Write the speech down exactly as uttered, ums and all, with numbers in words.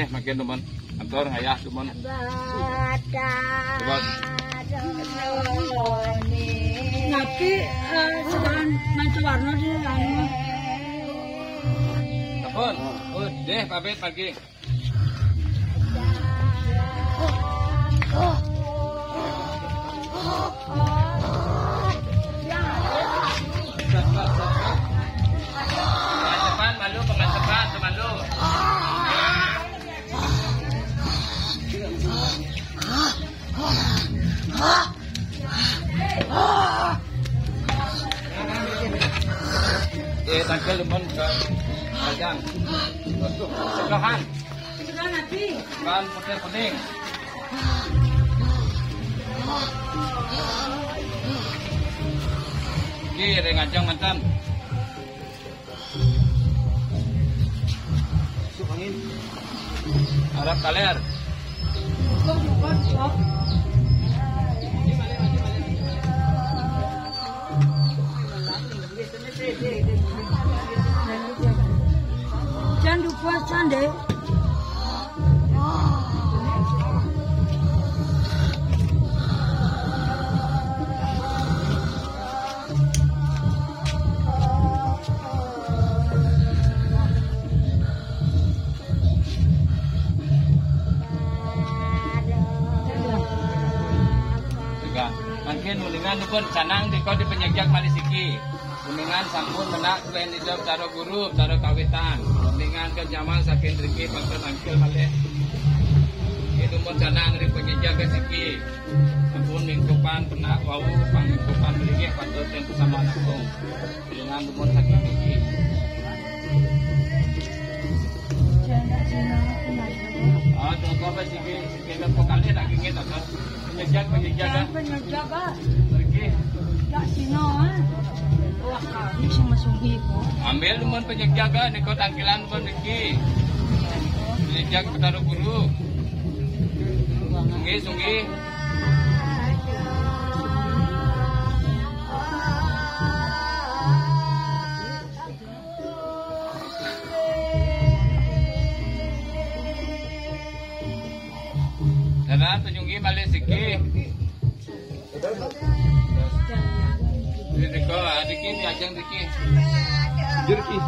Eh, makin demen. Kantor ngayah demen. Coba. Nanti eh, sedang mantu warna di anu. Telepon. Oh, deh, pamit pagi. Pengantepan malu, pengantepan malu. Eh, tangkal lemon ke Rajang. Sebelahan. Sebelahan putih kuning. Oke, ada ngajang mantan. Masuk angin. Arab kaler. Jangan lupa sande. Juga. Mangkin uningan pun canang di kau di penyegjak malih siki. Uningan sampun menak selain di Betara Guru, Betara Kawitan. Uningan ke jaman saking driki patut tangkil malih. Itu pun canang di penyegjak ke siki. Sampun mingkupan penak wau, pangingkupan mriki patut yang bersama nanggung. Dengan dumun saking niki. Ah, coba apa siki, siki nak pokal dia nak gigit apa? Penyejak, penyejak, ah. Penyejak, ah. Pergi. Tak sino, ah. Wah, ini sama sungguh, kok. Ambil dumun penyejak, ah. Niko tangkilan dumun niki. Penyejak Betara Guru. Sungguh, sungguh. Dalam penyunggi malih siki. Ini deko, adiki ini ajang diki. Jerki.